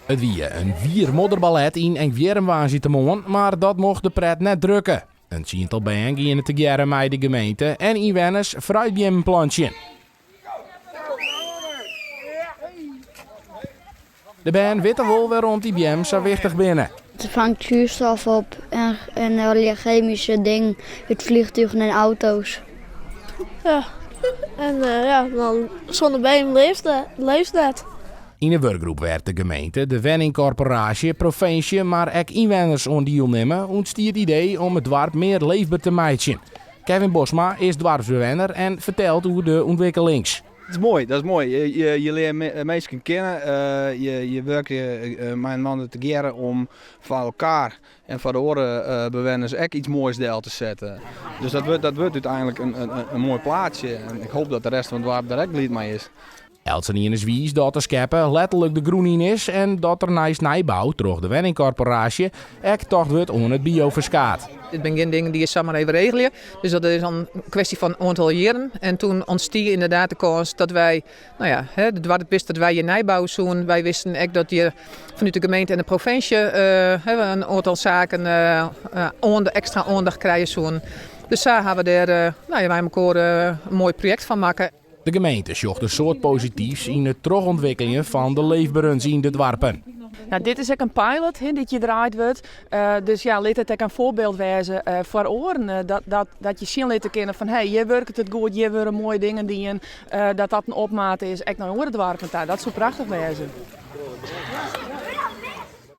It wie in wier modderballet yn Engwierrum woansdeitemoarn, mar dat mocht de pret net drukke. In tsiental bern giene tegearre mei de gemeente en ynwenners fruitbeammen plantsjen. De bern witte wol wêrom't dy beammen sa wichtich binne. Het vangt zuurstof op en, en alle chemische dingen uit vliegtuigen en auto's. Ja, en uh, ja, dan sûnder beam leefst, leefst net. Yn 'e wurkgroep wêr't de gemeente, de wenningkorporaasje, provinsje, mar ek ynwenners oan dielnimme, ûntstie it idee om it doarp mear leefber te meitsjen. Kevin Bosma is doarpsbewenner en fertelt oer de ûntwikkelings. Dat is moai, dat is moai. Je, je leare minsken kennen, uh, je, je wurkje uh, mei inoar tegearre om foar elkoar en foar de oare uh, bewenners ek iets moais del te setten. Dus dat wurdt, dat wurdt úteinlik in, in, in moai plaatsje. En ik hoop dat de rest fan it doarp dêr ek bliid mei is. Eltsenien is wiis dat de skeppe letterlik de grûn yn is en dat der neist nijbou troch de wenningkorporaasje ek tocht wurdt oan it bioferskaat. Dit binne gjin dingen dy't je samar even regelje. Dus dat is dan in kwestie fan in oantal jierren. En toen ûntstie ynderdaad de kâns dat wy, no ja, it doarp wist dat wy hjir nijbouwe soenen. Wy wisten ek dat hjir fanút de gemeente en de provinsje uh, in oantal saken uh, ekstra oandacht krije soenen. Dus sa hawwe we dêr uh, no ja, mei elkoar in moai projekt fan makke. De gemeente sjocht in soad posityfs yn it trochûntwikkeljen fan de leefberens yn de doarpen. Nou, dit is ek in pilot hè, dy't hjir draaid wurdt. Uh, dus ja, lit it ek in foarbyld wêze uh, foar oaren. Uh, dat, dat, dat je sjen litte kinne fan hey, hjir wurket it goed, hjir wurde moaie dingen dien. dat dat in opmaat is, ek nei oare doarpen ta. Dat soe prachtich wêze.